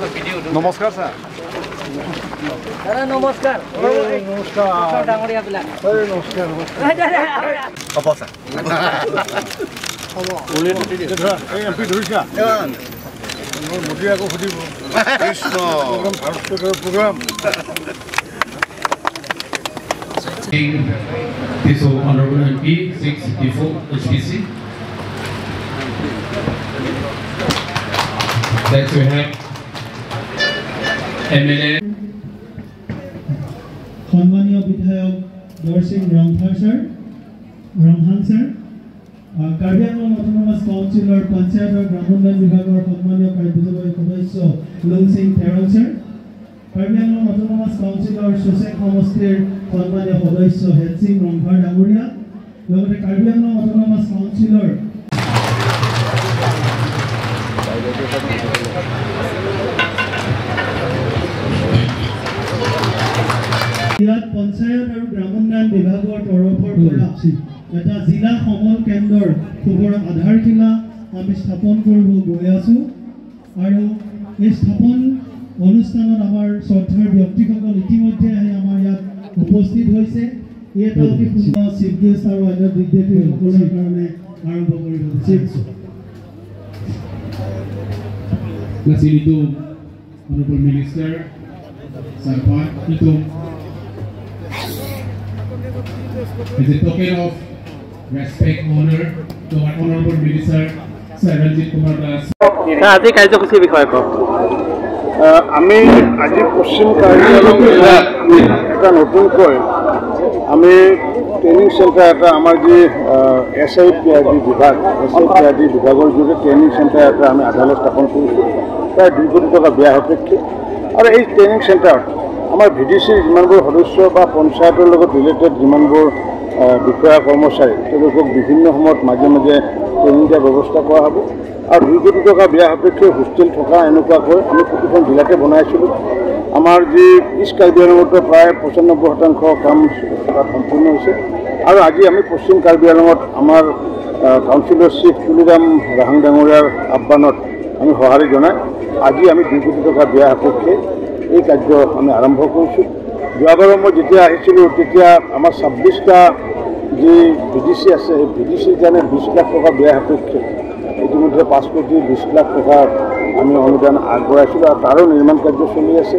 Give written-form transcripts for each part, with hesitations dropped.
নমস্কাৰ ছাৰ। দাদা নমস্কাৰ। নমস্কাৰ ডাঙৰীয়াবিলাক। নমস্কাৰ নমস্কাৰ। হ'ব ছাৰ। এই এম পি ধৰিছা, মোদী আকৌ সুধিব কৃষ্ণ ভাৰত চৰকাৰৰ programme. So Honorable MP 6 Diphu HPC. Next we have MLA সন্মানীয় বিধায়ক Dorsing Rongphar sir, Ronghang sir, Karbi Anglong autonomous কাউন্সিলৰ পঞ্চায়ত আৰু গ্ৰামোন্নয়ন বিভাগৰ সন্মানীয় কাৰ্যবাহী সদস্য লুংচিং থেৰং ছাৰ, কাৰ্বি আংলং অট'নমাছ কাউন্সিলৰ চুচেং সমষ্টিৰ সন্মানীয় সদস্য হেডসিং ৰংফাৰ ডাঙৰীয়া, লগতে কাৰ্বি আংলং অট'নমাছ কাউন্সিলৰ ইয়াত পঞ্চায়ত আৰু গ্ৰামোন্নয়ন বিভাগৰ তৰফৰ পৰা এটা জিলা সমল কেন্দ্ৰৰ শুভ আধাৰশিলা আমি স্থাপন কৰিব গৈ আছোঁ। আৰু এই স্থাপন অনুষ্ঠানত আমাৰ শ্ৰদ্ধাৰ ব্যক্তিসকল ইতিমধ্যে আহি আমাৰ ইয়াত উপস্থিত হৈছে। এই এটা অতি সুন্দৰ চিফ গেষ্ট আৰু অন্য বিদ্যাৰ্থীসকলৰ কাৰণে আৰম্ভ কৰিব বিচাৰিছোঁ। Nasilito Honorable Minister Sarpan Ito is a token of respect, honor to our Honorable Minister Sir Ranjit Kumar Das. আজি কাৰ্যসূচীৰ বিষয়ে কওক। আমি আজি পশ্চিম কাৰ্বি আংলং জিলাত এটা নতুনকৈ আমি ট্ৰেইনিং চেণ্টাৰ এটা, আমাৰ যি S I P R D বিভাগ, S I P R D বিভাগৰ জৰিয়তে ট্ৰেইনিং চেণ্টাৰ এটা আমি আধাৰলৈ স্থাপন কৰিছোঁ প্ৰায় 2 কোটি টকা ব্যয় সাপেক্ষে। আৰু এই ট্ৰেইনিং চেণ্টাৰত আমাৰ ভি ডি চিৰ যিমানবোৰ সদস্য বা পঞ্চায়তৰ লগত ৰিলেটেড যিমানবোৰ বিষয়া কৰ্মচাৰী, তেওঁলোকক বিভিন্ন সময়ত মাজে মাজে ট্ৰেইনিং দিয়াৰ ব্যৱস্থা কৰা হ'ব। আৰু 2 কোটি টকা ব্যয় সাপেক্ষে হোষ্টেল থকা এনেকুৱাকৈ আমি প্ৰতিখন জিলাতে বনাইছিলোঁ। আমাৰ যি ইষ্ট কাৰ্বি আংলঙতো প্ৰায় 95% কাম তাত সম্পূৰ্ণ হৈছে। আৰু আজি আমি পশ্চিম কাৰ্বি আংলঙত আমাৰ কাউন্সিলৰ চিফ তুলিৰাম ৰাহাং ডাঙৰীয়াৰ আহ্বানত আমি সঁহাৰি জনাই আজি আমি 2 কোটি টকা ব্যয় সাপেক্ষে এই কাৰ্য আমি আৰম্ভ কৰিছোঁ। যোৱাবাৰো মই যেতিয়া আহিছিলোঁ তেতিয়া আমাৰ 26টা যি ভি ডি চি আছে, সেই ভি ডি চিৰ কাৰণে 20 লাখ টকা ব্যয় সাপেক্ষে ইতিমধ্যে 5 কোটি 20 লাখ টকা আমি অনুদান আগবঢ়াইছিলোঁ আৰু তাৰো নিৰ্মাণ কাৰ্য চলি আছে।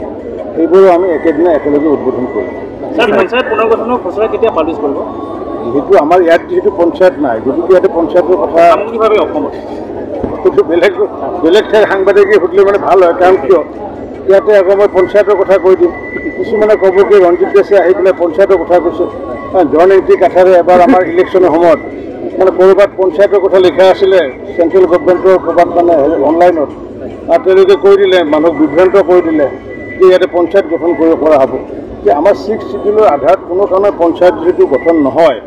সেইবোৰো আমি একেদিনা একেলগে উদ্বোধন কৰিম। পঞ্চায়ত পুনৰ্গঠনৰ খচৰা কেতিয়া পাব্লিছ কৰিব? যিহেতু আমাৰ ইয়াত যিহেতু পঞ্চায়ত নাই, গতিকে ইয়াতে পঞ্চায়তৰ কথা সামগ্ৰিকভাৱে অসমত সেইটো বেলেগ বেলেগ ঠাইৰ সাংবাদিকে সুধিলে মানে ভাল হয়। কাৰণ কিয় ইয়াতে আকৌ মই পঞ্চায়তৰ কথা কৈ দিম, কিছুমানে ক'ব কি ৰঞ্জিত দাসে আহি পেলাই পঞ্চায়তৰ কথা কৈছে। জন এন্ট্ৰি কাঠাৰে এবাৰ আমাৰ ইলেকশ্যনৰ সময়ত মানে ক'ৰবাত পঞ্চায়তৰ কথা লিখা আছিলে চেণ্ট্ৰেল গভমেণ্টৰ ক'ৰবাত মানে অনলাইনত, আৰু তেওঁলোকে কৈ দিলে, মানুহক বিভ্ৰান্ত কৰি দিলে যে ইয়াতে পঞ্চায়ত গঠন কৰিব পৰা হ'ব। যে আমাৰ 6 চিডিউলৰ আধাৰত কোনো কাৰণত পঞ্চায়ত যিহেতু গঠন নহয়,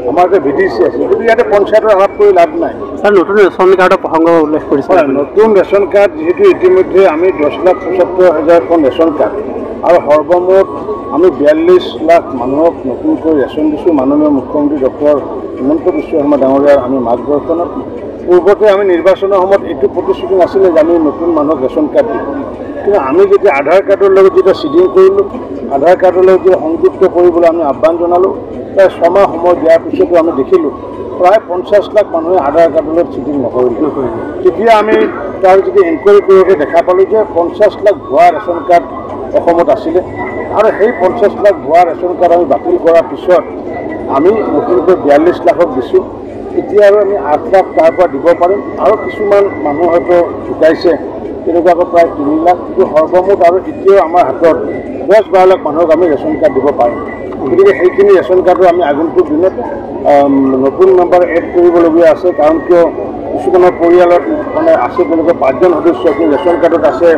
আমাৰ ইয়াতে ভি ডি চি আছে, গতিকে ইয়াতে পঞ্চায়তৰ আলাপ কৰি লাভ নাই। ছাৰ, নতুন ৰেচন কাৰ্ডৰ প্ৰসংগ উল্লেখ কৰিছে। হয়, নতুন ৰেচন কাৰ্ড যিহেতু ইতিমধ্যে আমি 10,75,000খন ৰেচন কাৰ্ড আৰু সৰ্বমুঠ আমি 42 লাখ মানুহক নতুনকৈ ৰেচন দিছোঁ। মাননীয় মুখ্যমন্ত্ৰী ডক্টৰ হিমন্ত বিশ্ব শৰ্মা ডাঙৰীয়াৰ আমি মাৰ্গদৰ্শনত পূৰ্বতে আমি নিৰ্বাচনৰ সময়ত এইটো প্ৰতিশ্ৰুতি নাছিলে যে আমি নতুন মানুহক ৰেচন কাৰ্ড দিম, কিন্তু আমি যেতিয়া আধাৰ কাৰ্ডৰ লগত যেতিয়া চিডিং কৰিলোঁ, আধাৰ কাৰ্ডৰ লগত যেতিয়া সংযুক্ত কৰিবলৈ আমি আহ্বান জনালোঁ, প্ৰায় 6 মাহ সময় দিয়াৰ পিছতো আমি দেখিলোঁ প্ৰায় 50 লাখ মানুহে আধাৰ কাৰ্ডৰ লগত চিডিং নকৰিলে। তেতিয়া আমি তাৰ যদি এনকুৱাৰী কৰোঁতে দেখা পালোঁ যে 50 লাখ ভুৱা ৰেচন কাৰ্ড অসমত আছিলে আৰু সেই 50 লাখ ভুৱা ৰেচন কাৰ্ড আমি বাতিল কৰাৰ পিছত আমি নতুনকৈ 42 লাখক দিছোঁ। এতিয়া আৰু আমি 8 লাখ তাৰ পৰা দিব পাৰিম আৰু কিছুমান মানুহ হয়তো ঢুকাইছে, তেনেকুৱাকৈ প্ৰায় 3 লাখ, কিন্তু সৰ্বমুঠ আৰু এতিয়াও আমাৰ হাতত 10-12 লাখ মানুহক আমি ৰেচন কাৰ্ড দিব পাৰিম। গতিকে সেইখিনি ৰেচন কাৰ্ডো আমি আগন্তুক দিনত নতুন মেম্বাৰ এড কৰিবলগীয়া আছে। কাৰণ কিয় কিছুমানৰ পৰিয়ালত মানে আছে তেওঁলোকৰ 5জন সদস্য, কিন্তু ৰেচন কাৰ্ডত আছে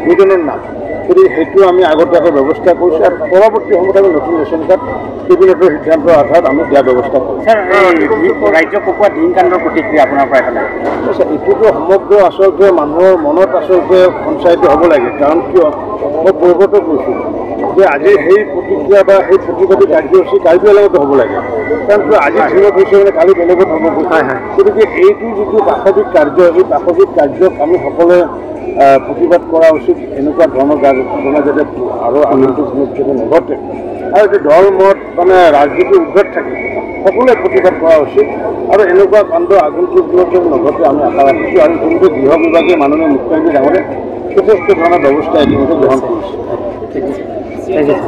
2জনৰ নাম। গতিকে সেইটো আমি আগতীয়াকৈ ব্যৱস্থা কৰিছোঁ আৰু পৰৱৰ্তী সময়ত আমি নতুন ৰেচন কাৰ্ড কেবিনেটৰ সিদ্ধান্তৰ আধাৰত আমি দিয়াৰ ব্যৱস্থা কৰিম। ছাৰ, ৰাজ্য পকোৱা ধিং কাণ্ডৰ প্ৰতিক্ৰিয়া আপোনাৰ পৰা এটা লাগে। এইটোতো সমগ্ৰ আচলতে মানুহৰ মনত আচলতে সঞ্চাৰিত হ'ব লাগে। কাৰণ কিয় মই পূৰ্বতে কৈছোঁ যে আজি সেই প্ৰতিক্ৰিয়া বা সেই প্ৰতিবাদী কাৰ্যসূচী কাৰ্বি আংলঙতো হ'ব লাগে। কাৰণ কিয় আজি ধিঙত হৈছে মানে কালি বেলেগত হ'ব। গতিকে এইটো যিটো পাশৱিক কাৰ্য, এই পাশৱিক কাৰ্যক আমি সকলোৱে প্ৰতিবাদ কৰা উচিত। এনেকুৱা ধৰণৰ ঘটনা যাতে আৰু আগন্তুক দিনত যাতে নঘটে আৰু এইটো দল মত মানে ৰাজনীতিৰ ঊৰ্ধত থাকে, সকলোৱে প্ৰতিবাদ কৰা উচিত আৰু এনেকুৱা কাণ্ড আগন্তুক দিনত যাতে নঘটে আমি আশা ৰাখিছোঁ। আৰু ইতিমধ্যে গৃহ বিভাগে মাননীয় মুখ্যমন্ত্ৰী ডাঙৰীয়াই যথেষ্ট ধৰণৰ ব্যৱস্থা ইতিমধ্যে গ্ৰহণ কৰিছে। ঠিক আছে।